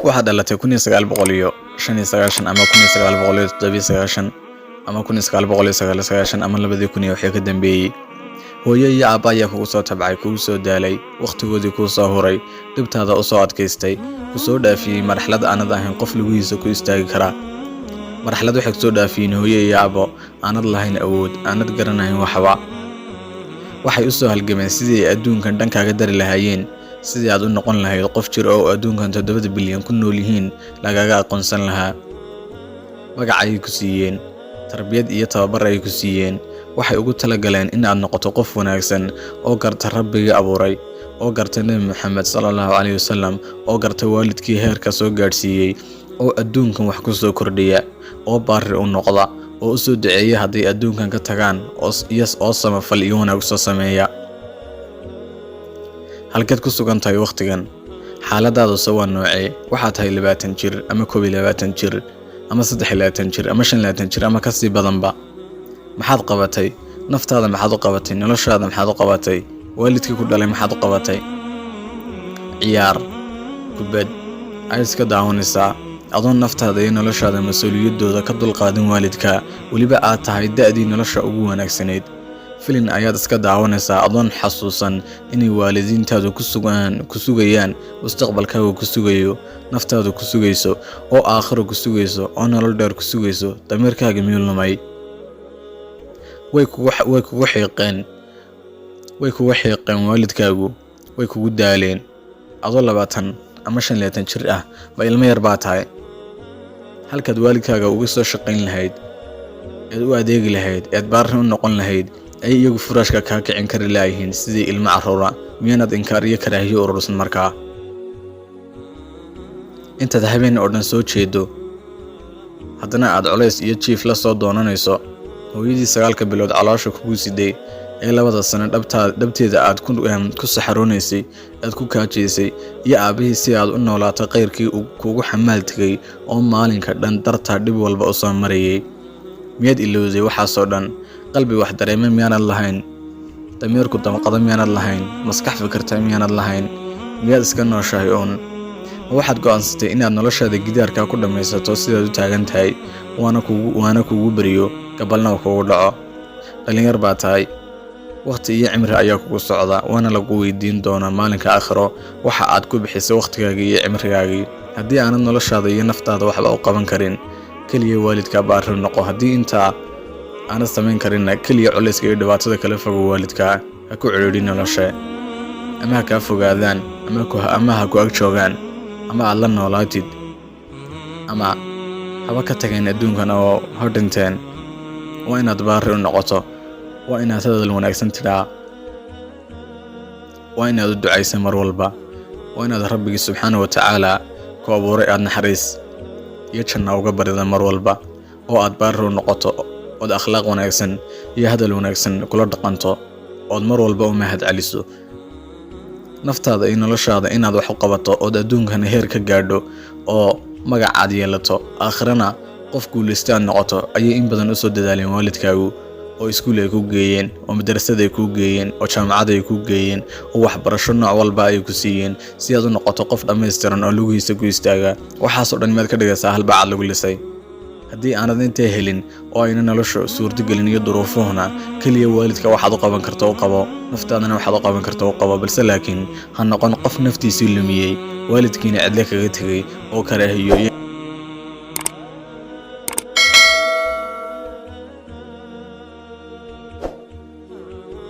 Waxaad dhalatay 1995 ama 1997 ama 1999 ama 2000 iyo wixii ka dambeeyey. Hooyo iyo aabba ayaa kugu soo tabcay, kugu soo daalay, wakhtigoodii kuu soo huray, dhibtaada u soo adkaystay, ku soo dhaafiyey marxalad aanad ahayn qof lugihiisa ku istaagi karaa. Marxalad waxay kusoo dhaafiyeen hooyo iyo aabbo aanad lahayn awood, aanad garanayn waxba. Waxay u soo halgameen sidii ay adduunkan dhan kaaga dari lahaayeen, sidii aad u noqon lahayd qof jir oo adduunkan 7 bilyan ku nool yihiin lagaga aqoonsan lahaa. Magac ayay ku siiyeen, tarbiyad iyo tababar ayay ku siiyeen. Waxay ugu talagaleen in aad noqoto qof wanaagsan oo garta Rabbigii abuuray, oo garta Nebi Maxamed sallallahu calayhi wasallam, oo garta waalidkii heerka soo gaadhsiiyey, oo adduunkan wax ku soo kordhiya, oo baari u noqda, oo u soo duceeya hadday adduunkan ka tagaan, oo samafal iyo wanaag soo sameeya. Halkeed ku sugan tahay wakhtigan? Xaaladaaduse waa noocee? Waxaad tahay 20 jir ama 21 jir ama 23 jir ama 25 jir ama kasii badanba. Maxaad qabatay? Naftaada maxaad u qabatay? Noloshaada maxaad u qabatay? Waalidkii ku dhalay maxaad u qabatay? Ciyaar kubad ayaad iska daawanaysaa adoon naftaada iyo noloshaada mas-uuliyaddooda ka dulqaadin waalidka, weliba aad tahay da'dii nolosha ugu wanaagsanayd. Filin ayaad iska daawanaysaa adoon xasuusan inay waalidiintaadu ku sugaan, ku sugayaan, mustaqbalkaaga ku sugayo, naftaadu ku sugayso, oo aakhiro ku sugayso, oo nolol dheer ku sugayso. Damiirkaaga miyuu lumay? Way kugu xiiqeen, way kugu xiiqeen waalidkaagu, way kugu daaleen. Adoo 20 ama 25 jir ah ma ilmo yar baa tahay? Halkaad waalidkaaga uga soo shaqayn lahayd, eed u adeegi lahayd, eed baarri u noqon lahayd, ay iyagu furaashka kaa kicin kari laayihiin sidii ilmo carruura. Miyaanaad inkaar iyo karaahiyo urursan markaa? Intaad habeen oo dhan soo jeedo, haddana aad culays iyo jiif la soo doonanayso hooyadii 9-ka bilood caloosha kugu siday, ee 2-da sano dhabteeda aad ku saxaroonaysay, aad ku kaajaysay, iyo aabbihii si aad u noolaato qayrkii kugu xamaal tegay oo maalinka dhan dartaa dhib walba u soo marayay. Miyaad ilowday waxaasoo dhan? Qalbi wax dareeme miyaanad lahayn? Damiirku damqado miyaanad lahayn? Maskax fikirta miyaanad lahayn? Miyaad iska nooshahay uun? Ma waxaad go'aansatay inaad noloshaada gidaarkaa ku dhammaysato sidaad u taagan tahay, waana kugu beriyo, gabalna kugu dhaco? Dhalinyar baa tahay, wakhti iyo cimri ayaa kugu socda, waana lagu weydiin doonaa maalinka aakhiro waxa aad ku bixisay wakhtigaagii iyo cimrigaagii. Haddii aanad noloshaada iyo naftaada waxba u qaban karin, keliya waalidkaa baarri noqo. Haddii intaa aanad samayn karinna, keliya culayska iyo dhibaatada kala fogo waalidkaa. Ha ku cidhiidhi noloshe. Ama ha kaa fogaadaan, ama ha ku ag joogaan, ama aad la noolaatid, ama haba ka tageen adduunkan oo ha dhinteen, waa inaad baarri u noqoto, waa inaad hadal wanaagsan tidhaa, waa inaad u ducaysa mar walba, waa inaad Rabbigii subxaana wa tacaala ku abuuray aad naxariis iyo janna uga barida mar walba, oo aad baarri u noqoto, ood akhlaaq wanaagsan iyo hadal wanaagsan kula dhaqanto, ood mar walba u mahad celiso. Naftaada iyo noloshaada inaad wax u qabato, ood adduunkana heer ka gaadho, oo magac aad yeelato, aakhirana qof guulaysta aad noqoto, ayay in badan usoo dadaaleen waalidkaagu, oo iskuul ay ku geeyeen, oo madrasad ay kuu geeyeen, oo jaamacad ay kuu geeyeen, oo waxbarasho nooc walba ay ku siiyeen, si aad u noqoto qof dhammaystiran oo lugihiisa ku istaaga. Waxaasoo dhan miyaad ka dhigaysaa hal bacaad lagu lisay? Haddii aanad intaa helin oo ayna nolosha suurtagelin iyo duruufuhuna, keliya waalidka waxaad u qaban karto u qabo, naftaadana waxaad u qaban karto u qabo. Balse laakiin ha noqon qof naftiisii lumiyey, waalidkiina cidle kaga tegay oo karaahiyo.